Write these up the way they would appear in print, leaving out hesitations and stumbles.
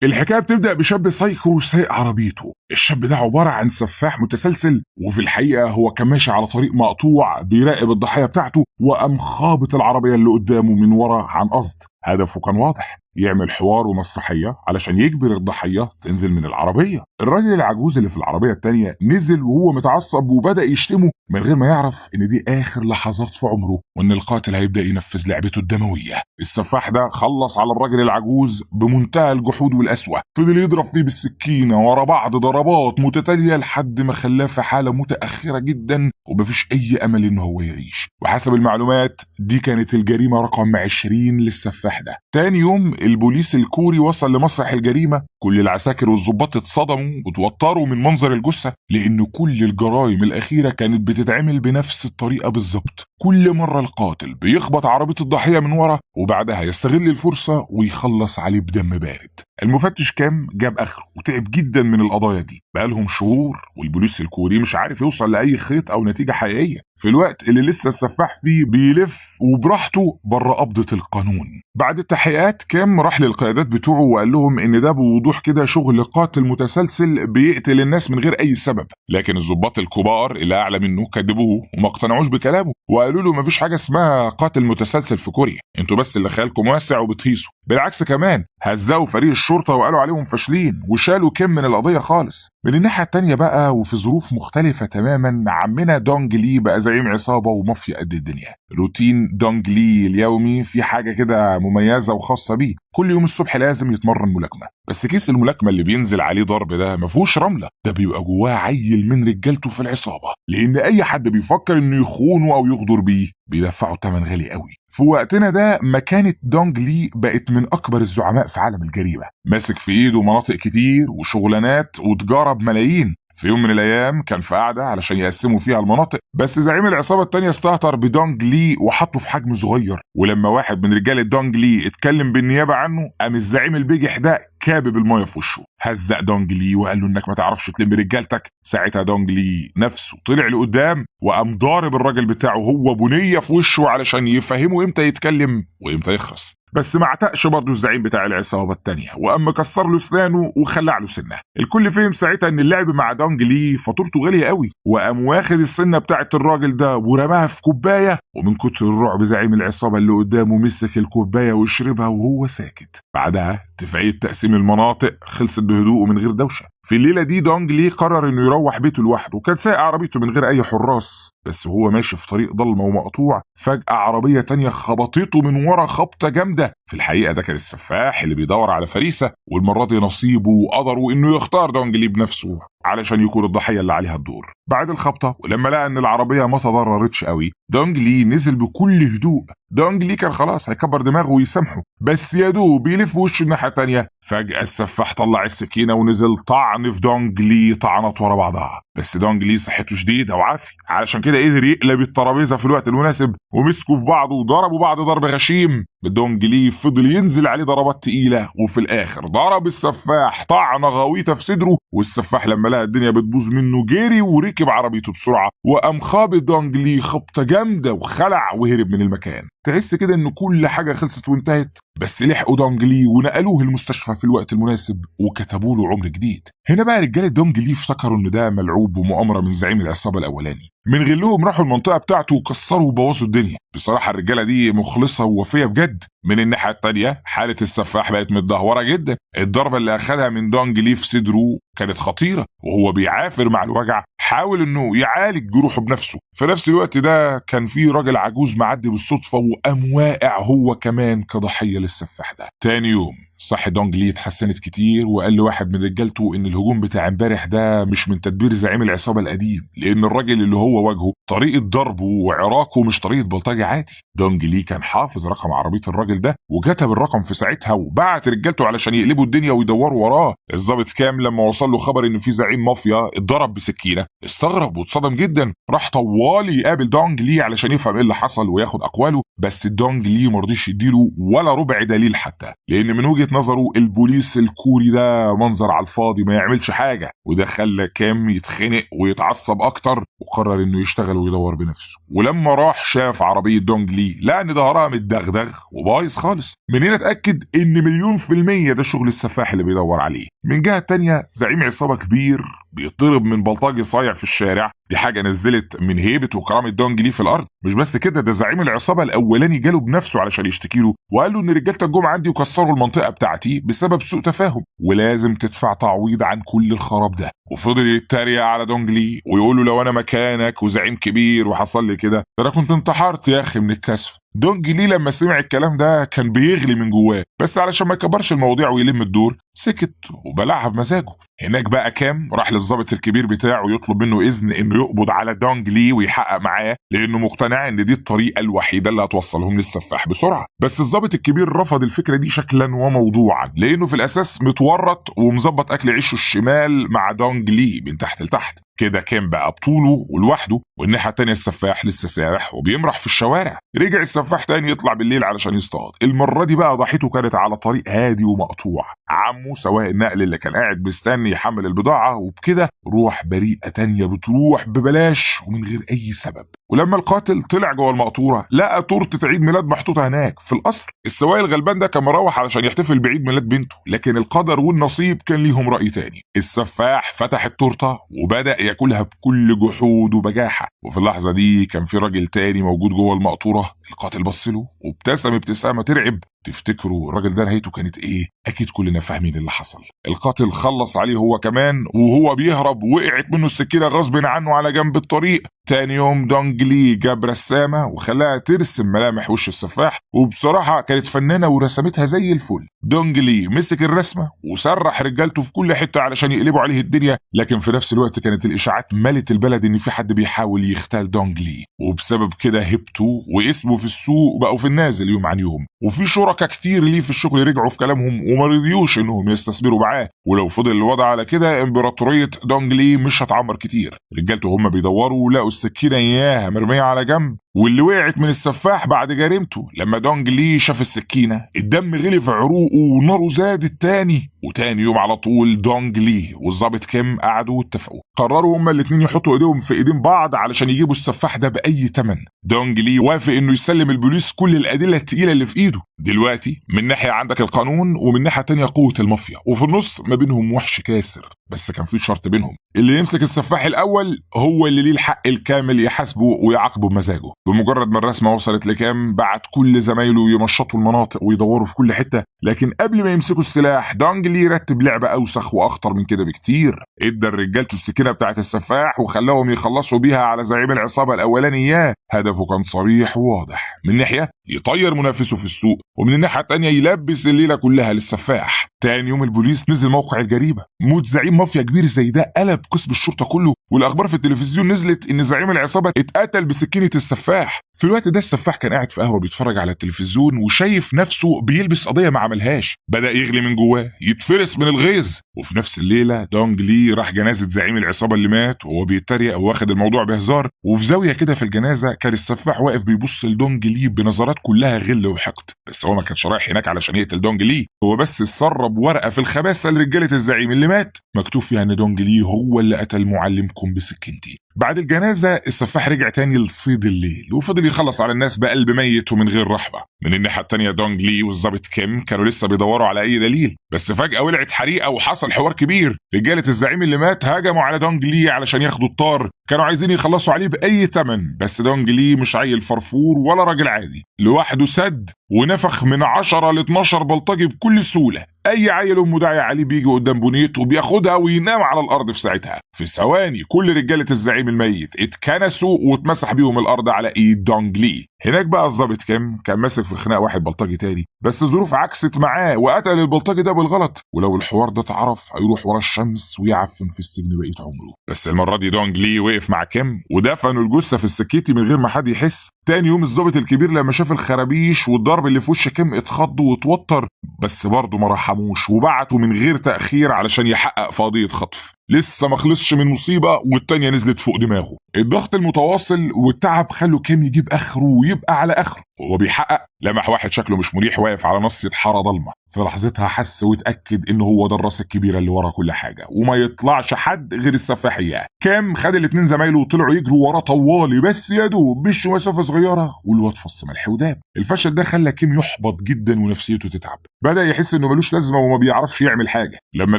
الحكاية بتبدأ بشاب سايكو سايق عربيته. الشاب ده عبارة عن سفاح متسلسل، وفي الحقيقة هو كان ماشي على طريق مقطوع بيراقب الضحية بتاعته، وقام خابط العربية اللي قدامه من ورا عن قصد. هدفه كان واضح، يعمل حوار ومسرحية علشان يجبر الضحية تنزل من العربية. الراجل العجوز اللي في العربية التانية نزل وهو متعصب وبدأ يشتمه من غير ما يعرف ان دي اخر لحظات في عمره، وان القاتل هيبدأ ينفذ لعبته الدموية. السفاح ده خلص على الراجل العجوز بمنتهى الجحود والقسوة، فضل يضرب فيه بالسكينة ورا بعض ضربات متتالية لحد ما خلاه في حالة متأخرة جدا ومفيش اي امل ان هو يعيش. وحسب المعلومات دي كانت الجريمة رقم 20 للسفاح ده. تاني يوم البوليس الكوري وصل لمسرح الجريمة، كل العساكر والظباط اتصدموا وتوتروا من منظر الجثة، لأن كل الجرائم الأخيرة كانت بتتعمل بنفس الطريقة بالظبط. كل مرة القاتل بيخبط عربية الضحية من ورا وبعدها يستغل الفرصة ويخلص عليه بدم بارد. المفتش كام جاب آخره وتعب جدا من القضايا دي، بقالهم شهور والبوليس الكوري مش عارف يوصل لأي خيط أو نتيجة حقيقية، في الوقت اللي لسه السفاح فيه بيلف وبراحته بره قبضة القانون. بعد التحقيقات كام راح للقيادات بتوعه وقال لهم ان ده بوضوح كده شغل قاتل متسلسل بيقتل الناس من غير اي سبب، لكن الضباط الكبار اللي اعلى منه كذبوه وما اقتنعوش بكلامه وقالوا له مفيش حاجة اسمها قاتل متسلسل في كوريا، انتوا بس اللي خيالكم واسع وبتهيصوا. بالعكس كمان هزقوا فريق الشرطة وقالوا عليهم فاشلين وشالوا كم من القضية خالص. من الناحية التانية بقى وفي ظروف مختلفة تماما، عمنا دونج لي بقى زعيم عصابة ومافيا قد الدنيا. روتين دونج لي اليومي في حاجة كده مميزة وخاصة بيه، كل يوم الصبح لازم يتمرن ملاكمة، بس كيس الملاكمة اللي بينزل عليه ضرب ده ما فيهوش رملة، ده بيبقى جواه عيل من رجالته في العصابة، لان اي حد بيفكر انه يخونه او يغدر بيه بيدفعه ثمن غالي قوي. في وقتنا ده مكانة دونج لي بقت من اكبر الزعماء في عالم الجريمة، ماسك في ايده مناطق كتير وشغلانات وتجارة بملايين. في يوم من الايام كان في قعدة علشان يقسموا فيها المناطق، بس زعيم العصابة التانية استهتر بدونج لي وحطه في حجم صغير، ولما واحد من رجال دونج لي اتكلم بالنيابة عنه قام الزعيم البجح ده كابب المايه في وشه. هزق دونج لي وقال له انك ما تعرفش تلم رجالتك. ساعتها دونج لي نفسه طلع لقدام وقام ضارب الراجل بتاعه هو بنيه في وشه علشان يفهمه امتى يتكلم وامتى يخرس. بس ما عتقش برضه الزعيم بتاع العصابة التانية وقام مكسر له اسنانه وخلع له سنة. الكل فهم ساعتها ان اللعب مع دونج لي فاتورته غالية قوي، وقام واخد السنة بتاعه الراجل ده ورماها في كوباية، ومن كتر الرعب زعيم العصابة اللي قدامه مسك الكوباية وشربها وهو ساكت. بعدها اتفاقية تقسيم المناطق خلصت بهدوء ومن غير دوشه. في الليلة دي دونج لي قرر انه يروح بيته لوحده، وكان سايق عربيته من غير اي حراس، بس هو ماشي في طريق ضلمة ومقطوع فجاة عربية تانية خبطته من ورا خبطه جامدة. في الحقيقة ده كان السفاح اللي بيدور على فريسة، والمرة دي نصيبه وقدره انه يختار دونج لي بنفسه علشان يكون الضحية اللي عليها الدور. بعد الخبطه ولما لقى ان العربية ما تضررتش قوي، دونج لي نزل بكل هدوء. دونج لي كان خلاص هيكبر دماغه ويسامحه، بس يا دوب بيلف وشه الناحية التانية فجاة السفاح طلع السكينة ونزل طعن في دونج لي طعنات ورا بعضها. بس دونج لي صحته شديدة وعافي، علشان كده قدر يقلب الترابيزة في الوقت المناسب ومسكوا في بعض وضربوا بعض ضرب غشيم. دونج لي فضل ينزل عليه ضربات تقيلة، وفي الاخر ضرب السفاح طعنه غويطه في صدره، والسفاح لما لقى الدنيا بتبوظ منه جري وركب عربيته بسرعة وقام خابط دونج لي خبطه جامدة وخلع وهرب من المكان. تحس كده ان كل حاجة خلصت وانتهت، بس لحقوا دونج لي ونقلوه المستشفى في الوقت المناسب وكتبوا له عمر جديد. هنا بقى رجاله دونج لي افتكروا ان ده ملعوب ومؤامره من زعيم العصابة الاولاني، من غلهم راحوا المنطقة بتاعته وكسروا وبوظوا الدنيا. بصراحة الرجالة دي مخلصة ووفيه بجد. من الناحية التانية حاله السفاح بقت متدهوره جدا، الضربة اللي اخذها من دونج لي في صدره كانت خطيرة، وهو بيعافر مع الوجع حاول انه يعالج جروحه بنفسه. في نفس الوقت ده كان في راجل عجوز معدي بالصدفة وقام واقع هو كمان كضحيه للسفاح ده. تاني يوم صح دونج لي اتحسنت كتير، وقال لواحد من رجالته ان الهجوم بتاع امبارح ده مش من تدبير زعيم العصابة القديم، لان الراجل اللي هو واجهه طريقه ضربه وعراكه مش طريقه بلطجي عادي. دونج لي كان حافظ رقم عربية الراجل ده وكتب الرقم في ساعتها وبعت رجالته علشان يقلبوا الدنيا ويدوروا وراه. الضابط كام لما وصل له خبر ان في زعيم مافيا اتضرب بسكينة استغرب واتصدم جدا، راح طوالي يقابل دونج لي علشان يفهم ايه اللي حصل وياخد اقواله، بس دونج لي مرضيش يديله ولا ربع دليل حتى، لان من وجهه وجهة نظره البوليس الكوري ده منظر على الفاضي ما يعملش حاجة، وده خلى كيم يتخنق ويتعصب اكتر، وقرر انه يشتغل ويدور بنفسه. ولما راح شاف عربية دونجلي لقى ان ظهرها متدغدغ وبايظ خالص. من هنا اتأكد ان 1,000,000% ده شغل السفاح اللي بيدور عليه. من جهة تانية زعيم عصابة كبير بيطرب من بلطجي صايع في الشارع، دي حاجة نزلت من هيبة وكرامة دونجلي في الأرض. مش بس كده، ده زعيم العصابة الأولاني جاله بنفسه علشان يشتكي له وقال له إن رجالتك جم عندي وكسروا المنطقة بتاعتي بسبب سوء تفاهم، ولازم تدفع تعويض عن كل الخراب ده. وفضل يتريق على دونجلي ويقول له لو أنا مكانك وزعيم كبير وحصل لي كده ده أنا كنت انتحرت يا أخي من الكسف. دونجلي لما سمع الكلام ده كان بيغلي من جواه، بس علشان ما يكبرش المواضيع ويلم الدور سكت وبلعها بمزاجه. هناك بقى كام راح للضابط الكبير بتاعه يطلب منه اذن انه يقبض على دونجلي ويحقق معاه، لانه مقتنع ان دي الطريقة الوحيدة اللي هتوصلهم للسفاح بسرعة. بس الضابط الكبير رفض الفكرة دي شكلا وموضوعا، لانه في الاساس متورط ومظبط اكل عيشه الشمال مع دونجلي من تحت لتحت. كده كان بقى بطوله ولوحده، والناحية التانية السفاح لسه سارح وبيمرح في الشوارع. رجع السفاح تاني يطلع بالليل علشان يصطاد. المرة دي بقى ضحيته كانت على طريق هادي ومقطوع، عمه سواق النقل اللي كان قاعد مستني يحمل البضاعة، وبكده روح بريئة تانية بتروح ببلاش ومن غير اي سبب. ولما القاتل طلع جوه المقطوره لقى تورته عيد ميلاد محطوطة هناك. في الاصل السواق الغلبان ده كان مروح علشان يحتفل بعيد ميلاد بنته، لكن القدر والنصيب كان ليهم راي تاني. السفاح فتح التورتة وبدا ياكلها بكل جحود وبجاحه، وفي اللحظة دي كان في راجل تاني موجود جوه المقطوره. القاتل بص له وابتسم ابتسامة ترعب. تفتكروا الراجل ده نهايته كانت ايه؟ اكيد كلنا فاهمين اللي حصل. القاتل خلص عليه هو كمان، وهو بيهرب وقعت منه السكينة غصب عنه على جنب الطريق. تاني يوم دونجلي جاب رسامه وخلاها ترسم ملامح وش السفاح، وبصراحة كانت فنانة ورسمتها زي الفل. دونجلي مسك الرسمة وسرح رجالته في كل حتة علشان يقلبوا عليه الدنيا، لكن في نفس الوقت كانت الاشاعات ملت البلد ان في حد بيحاول يختال دونجلي، وبسبب كده هيبته واسمه في السوق بقوا في النازل يوم عن يوم. وفي شركاء كتير ليه في الشغل رجعوا في كلامهم وما رضيوش انهم يستثمروا معاه، ولو فضل الوضع على كده امبراطورية دونجلي مش هتعمر كتير. رجالته هم بيدوروا ولقوا السكينة اياها مرمية على جنب، واللي وقعت من السفاح بعد جريمته. لما دونجلي شاف السكينة الدم غلي في عروقه وناره زادت تاني. وتاني يوم على طول دونجلي والظابط كيم قعدوا واتفقوا، قرروا هما الاتنين يحطوا ايديهم في ايدين بعض علشان يجيبوا السفاح ده باي تمن. دونجلي وافق انه يسلم البوليس كل الادلة التقيله اللي في ايده. دلوقتي من ناحية عندك القانون، ومن ناحية تانية قوة المافيا، وفي النص ما بينهم وحش كاسر. بس كان في شرط بينهم، اللي يمسك السفاح الاول هو اللي ليه الحق الكامل يحاسبه ويعاقبه بمزاجه. بمجرد ما الرسمة وصلت لكام بعت كل زمايله يمشطوا المناطق ويدوروا في كل حتة، لكن قبل ما يمسكوا السلاح دونجلي رتب لعبه اوسخ واخطر من كده بكتير. ادى لرجالته السكينة بتاعت السفاح وخلاهم يخلصوا بيها على زعيم العصابة الاولاني اياه. هدفه كان صريح وواضح، من ناحية يطير منافسه في السوق، ومن الناحية الثانية يلبس الليلة كلها للسفاح. تاني يوم البوليس نزل موقع الجريمة. موت زعيم مافيا كبير زي ده قلب قسم الشرطة كله، والاخبار في التلفزيون نزلت ان زعيم العصابة اتقتل بسكينة السفاح. في الوقت ده السفاح كان قاعد في قهوة بيتفرج على التلفزيون وشايف نفسه بيلبس قضية ما عملهاش. بدا يغلي من جواه، يتفرس من الغيظ. وفي نفس الليلة دونجلي راح جنازه زعيم العصابة اللي مات وهو بيتريق وواخد الموضوع بهزار. وفي زاوية كده في الجنازة كان السفاح واقف بيبص لدونجلي بنظرات كلها غل وحقد. بس هو ما كانش رايح هناك علشان يقتل دونجلي، هو بس سرب ورقة في الخباثه لرجاله الزعيم اللي مات مكتوب فيها ان دونجلي هو اللي قتل معلمكم بسكينتي. بعد الجنازة السفاح رجع تاني لصيد الليل وفضل يخلص على الناس بقلب ميت ومن غير رحمة. من الناحية التانية دونجلي والظابط كيم كانوا لسه بيدوروا على أي دليل، بس فجأة ولعت حريقة وحصل حوار كبير. رجالة الزعيم اللي مات هاجموا على دونجلي علشان ياخدوا الطار، كانوا عايزين يخلصوا عليه بأي تمن. بس دونجلي مش عيل فرفور ولا راجل عادي، لوحده سد ونفخ من 10 ل 12 بلطجي بكل سهولة. اي عيل امه داعي عليه بيجي قدام بنيته وبياخدها وينام على الارض في ساعتها. في ثواني كل رجاله الزعيم الميت اتكنسوا واتمسح بيهم الارض على ايد دونجلي. هناك بقى الظابط كيم كان ماسك في خناق واحد بلطجي تاني، بس الظروف عكست معاه وقتل البلطجي ده بالغلط، ولو الحوار ده اتعرف هيروح ورا الشمس ويعفن في السجن بقية عمره. بس المرة دي دونجلي وقف مع كيم ودفنوا الجثة في السكيتي من غير ما حد يحس. تاني يوم الظابط الكبير لما شاف الخرابيش والضرب اللي في وش كيم اتخض واتوتر، بس برضه ما رحموش وبعتوا من غير تأخير علشان يحقق قضية خطف. لسه ما خلصش من مصيبة والتانية نزلت فوق دماغه. الضغط المتواصل والتعب خلوا كيم يجيب اخره ويبقى على اخره. وهو بيحقق لمح واحد شكله مش مريح واقف على نص حارة ضلمة. في لحظتها حس واتاكد ان هو ده الراس الكبيرة اللي ورا كل حاجة وما يطلعش حد غير السفاح اياه. كام خد الاتنين زمايله وطلعوا يجروا وراه طوالي، بس يا دوب مشوا مسافة صغيرة والواد فص ملح وداب. الفشل ده خلى كيم يحبط جدا ونفسيته تتعب، بدا يحس انه ملوش لازمه وما بيعرفش يعمل حاجة. لما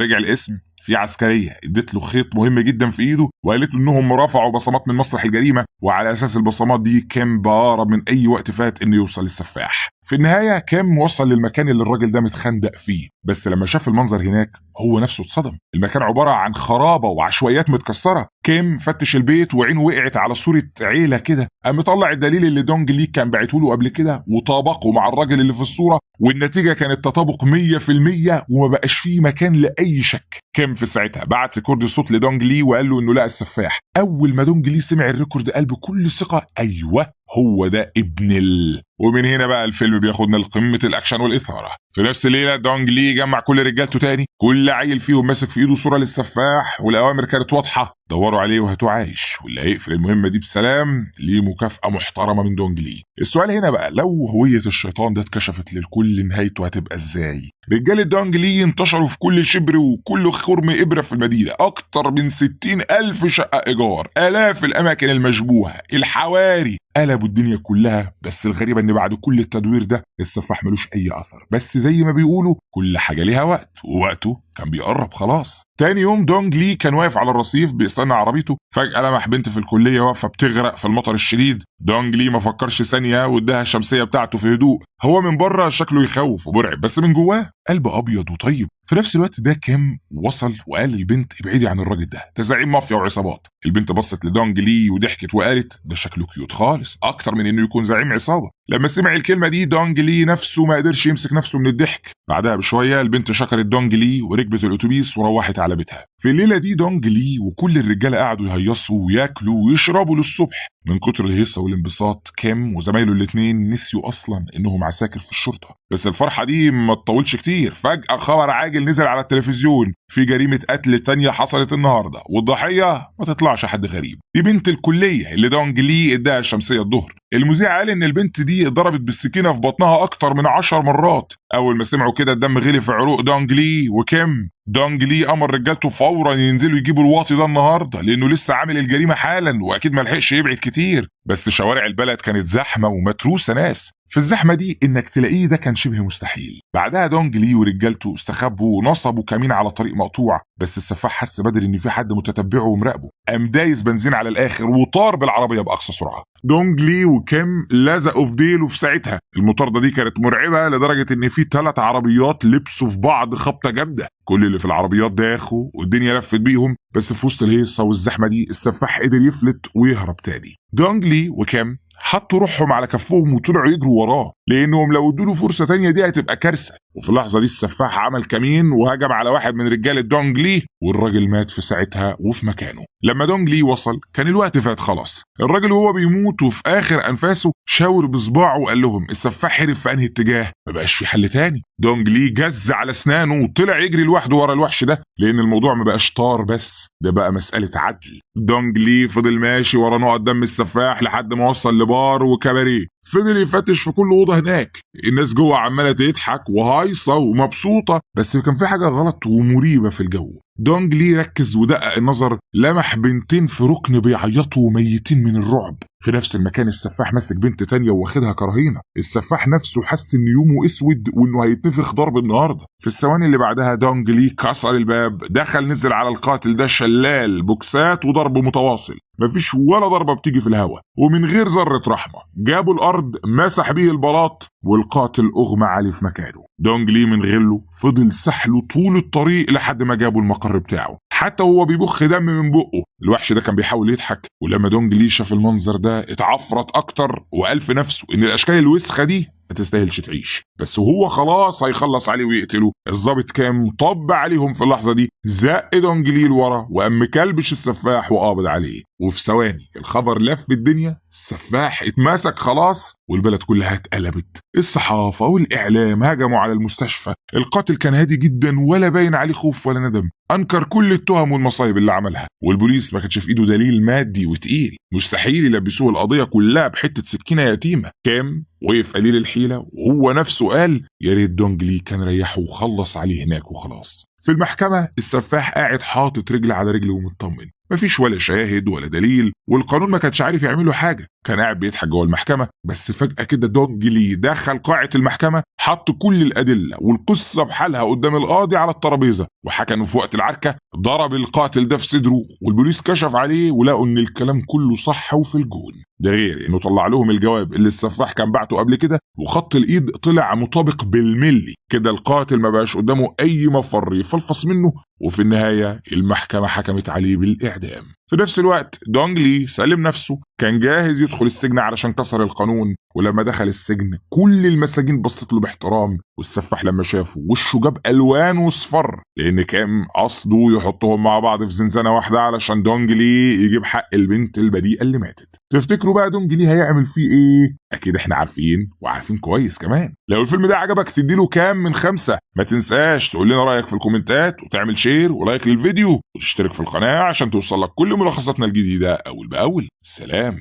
رجع القسم في عسكرية ادت له خيط مهم جدا في ايده وقالت له انهم رفعوا بصمات من مسرح الجريمة، وعلى اساس البصمات دي كان بأقرب من اي وقت فات انه يوصل للسفاح. في النهاية كام وصل للمكان اللي الراجل ده متخندق فيه، بس لما شاف المنظر هناك هو نفسه اتصدم. المكان عبارة عن خرابه وعشوائيات متكسره. كيم فتش البيت وعينه وقعت على صوره عيله كده، قام مطلع الدليل اللي دونج لي كان باعته له قبل كده وطابقه مع الراجل اللي في الصورة، والنتيجة كانت تطابق 100% وما بقاش فيه مكان لاي شك. كيم في ساعتها بعت record صوت لدونج لي وقال له انه لقى السفاح. اول ما دونج لي سمع ال record قال بكل ثقة ايوه هو ده ابن ال. ومن هنا بقى الفيلم بياخدنا لقمة الاكشن والاثارة. في نفس الليلة دونج لي جمع كل رجالته تاني، كل عيل فيهم ماسك في ايده صوره للسفاح، والاوامر كانت واضحة: دوروا عليه وهاتوه عايش، واللي هيقفل المهمة دي بسلام ليه مكافاة محترمه من دونج لي. السؤال هنا بقى، لو هوية الشيطان ده اتكشفت للكل نهايته هتبقى ازاي؟ رجاله دونج لي انتشروا في كل شبر وكل خرم ابره في المدينة، اكتر من 60,000 شقه ايجار، الاف الاماكن المشبوهة، الحواري، قلبوا الدنيا كلها. بس الغريبة ان بعد كل التدوير ده السفاح ملوش اي اثر، بس زي ما بيقولوا كل حاجة ليها وقت، ووقته كان بيقرب خلاص. تاني يوم دونج لي كان واقف على الرصيف بيستنى عربيته، فجأة لمح بنت في الكلية واقفة بتغرق في المطر الشديد. دونج لي ما فكرش ثانية واداها الشمسية بتاعته في هدوء. هو من بره شكله يخوف ومرعب، بس من جواه قلب ابيض وطيب. في نفس الوقت ده كيم وصل وقال للبنت ابعدي عن الراجل ده، ده زعيم مافيا وعصابات. البنت بصت لدونج لي وضحكت وقالت ده شكله cute خالص، اكتر من انه يكون زعيم عصابة. لما سمع الكلمة دي دونج لي نفسه ما قدرش يمسك نفسه من الضحك. بعدها بشوية البنت شكرت دونج لي وركبت الاتوبيس وروحت على بيتها. في الليلة دي دونج لي وكل الرجالة قعدوا يهيصوا وياكلوا ويشربوا للصبح. من كتر الهيصه والانبساط كيم وزمايله الاثنين نسيوا اصلا انهم عساكر في الشرطة. بس الفرحة دي ما تطولش كتير، فجاة خبر عاجل نزل على التلفزيون في جريمة قتل تانية حصلت النهارده، والضحيه ما تطلعش حد غريب، دي بنت الكلية اللي دونج لي اداها الشمسية الظهر. المذيع قال ان البنت دي اتضربت بالسكينة في بطنها اكتر من 10 مرات. اول ما سمعوا كده الدم غلي في عروق دونج لي وكيم. دونج لي امر رجالته فورا ينزلوا يجيبوا الواطي ده النهارده، لانه لسه عامل الجريمة حالا واكيد ما لحقش يبعد كتير. بس شوارع البلد كانت زحمة ومتروسه ناس، في الزحمة دي انك تلاقيه ده كان شبه مستحيل. بعدها دونج لي ورجالته استخبوا ونصبوا كمين على طريق مقطوع، بس السفاح حس بدري ان في حد متتبعه ومراقبة، قام دايس بنزين على الاخر وطار بالعربية باقصى سرعة. دونج لي وكيم لزقوا في ديله في ساعتها. المطارده دي كانت مرعبة لدرجة ان في 3 عربيات لبسوا في بعض خبطه جامدة، كل اللي في العربيات داخوا والدنيا لفت بيهم. بس في وسط الهيصه والزحمه دي السفاح قدر يفلت ويهرب تاني. دونج لي وكيم حطوا روحهم على كفهم وطلعوا يجروا وراه، لانهم لو ادوا له فرصة تانية دي هتبقى كارثة. وفي اللحظة دي السفاح عمل كمين وهجم على واحد من رجاله دونج لي، والراجل مات في ساعتها وفي مكانه. لما دونج لي وصل كان الوقت فات خلاص. الراجل وهو بيموت وفي اخر انفاسه شاور بصباعه وقال لهم السفاح هرب في انهي اتجاه، ما بقاش في حل تاني. دونج لي جز على اسنانه وطلع يجري لوحده ورا الوحش ده، لان الموضوع ما بقاش طار بس، ده بقى مسالة عدل. دونج لي فضل ماشي ورا نقط دم السفاح لحد ما وصل لبار وكباريه، فضل يفتش في كل اوضة هناك. الناس جوه عماله تضحك وهايصه ومبسوطة، بس كان في حاجة غلط ومريبه في الجو. دونج لي ركز ودقق النظر، لمح بنتين في ركن بيعيطوا وميتين من الرعب. في نفس المكان السفاح ماسك بنت تانية واخدها كرهينة. السفاح نفسه حس ان يومه اسود وانه هيتنفخ ضرب النهارده. في الثواني اللي بعدها دونج لي كسر الباب، دخل نزل على القاتل ده شلال بوكسات وضرب متواصل، مفيش ولا ضربه بتيجي في الهوا، ومن غير ذره رحمه جابوا الارض مسح بيه البلاط، والقاتل اغمى عليه في مكانه. دونج لي من غله فضل سحله طول الطريق لحد ما جابوا المقر بتاعه، حتى وهو بيبخ دم من بقه. الوحش ده كان بيحاول يضحك، ولما دونج لي شاف المنظر ده اتعفرت اكتر وقال في نفسه ان الاشكال الوسخة دي ما تستاهلش تعيش. بس وهو خلاص هيخلص عليه ويقتله، الظابط كام طب عليهم في اللحظة دي، زق دونج لي لورا وقام مكلبش السفاح وقابض عليه. وفي ثواني الخبر لف بالدنيا، السفاح اتمسك خلاص، والبلد كلها اتقلبت. الصحافة والإعلام هجموا على المستشفى. القاتل كان هادي جدا ولا باين عليه خوف ولا ندم، أنكر كل التهم والمصايب اللي عملها، والبوليس ما كانش في إيده دليل مادي وتقيل، مستحيل يلبسوه القضية كلها بحتة سكينة يتيمة. كام وقف قليل الحيلة وهو نفسه قال يا ريت دونجلي كان ريحه وخلص عليه هناك وخلاص. في المحكمة السفاح قاعد حاطط رجل على رجل ومطمن، مفيش ولا شاهد ولا دليل، والقانون ما كانش عارف يعمله حاجة. كان قاعد بيضحك جوه المحكمة، بس فجأة كده دونجلي دخل قاعة المحكمة، حط كل الأدلة والقصة بحالها قدام القاضي على الترابيزة، وحكى انه في وقت العركة ضرب القاتل ده في صدره، والبوليس كشف عليه ولقوا ان الكلام كله صح وفي الجون. ده غير انه طلع لهم الجواب اللي السفاح كان بعته قبل كده، وخط الايد طلع مطابق بالملي. كده القاتل ما بقاش قدامه اي مفر يفلفص منه، وفي النهاية المحكمة حكمت عليه بالإعدام. في نفس الوقت دونجلي سلم نفسه، كان جاهز يدخل السجن علشان كسر القانون. ولما دخل السجن كل المساجين بصت له باحترام، والسفاح لما شافه وشه جاب ألوان وصفر، لأن كان قصده يحطهم مع بعض في زنزانة واحدة علشان دونجلي يجيب حق البنت البريئة اللي ماتت. تفتكروا بقى دونجلي هيعمل فيه ايه؟ أكيد احنا عارفين، وعارفين كويس كمان. لو الفيلم ده عجبك تديله كام من 5؟ ما تنساش تقول لنا رأيك في الكومنتات، وتعمل share و like للفيديو، وتشترك في القناة عشان توصلك كل ملخصاتنا الجديدة أول بأول. سلام.